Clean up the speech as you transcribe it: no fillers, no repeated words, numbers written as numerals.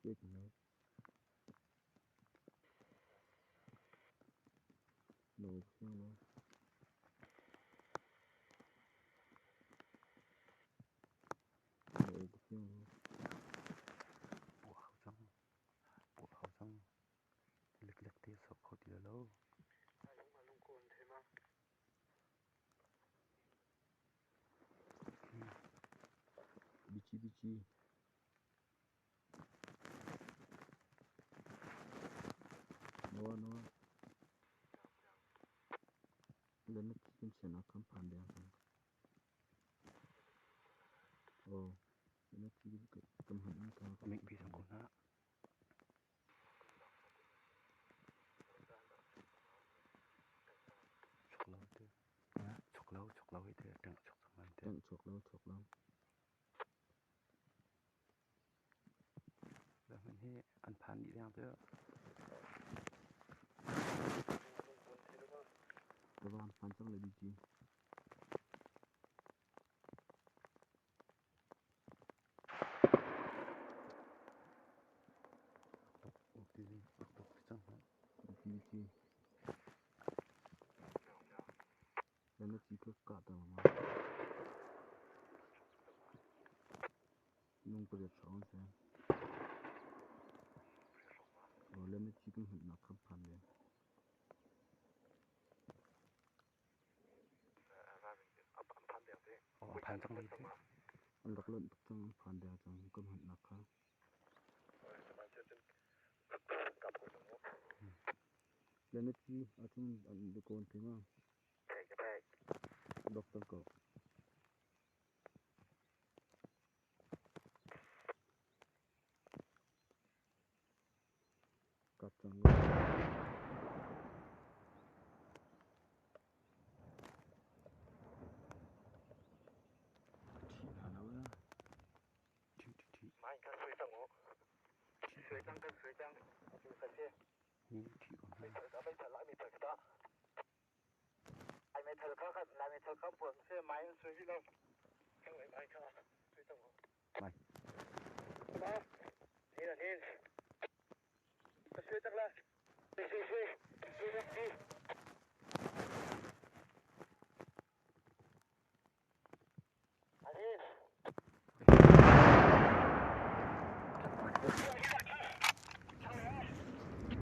Puah hau cang. Puah hau cang. Leklek te sok kho ti lo. Bici bici. Noa noa. Lana chi kan sian kan phan deng cang. Oh, lana chi kan hman in ka. Mik bi sang ko na. Chok lo te. Chok lo, chok lo te. Teng chok sang te. Teng chok lo, chok lo. Dah man hi an phan dih deng te. Tavan phan cang le bici. Tuk ti tuk tuk cang ha. Bici bici. Lana chi ka ka ta ma. Nung pariat hrawng se. Oh, lana chi kan hman nak kan phan deng. Oh, phan cang te. An rak lonh tuk cang an phan deng cang kan hman nak kha. Lana chi acung an kawn te ma. Doctor ko. Kap cang. Thi hna lo ya. Thi thi thi. Hi thi ko hna. Mai.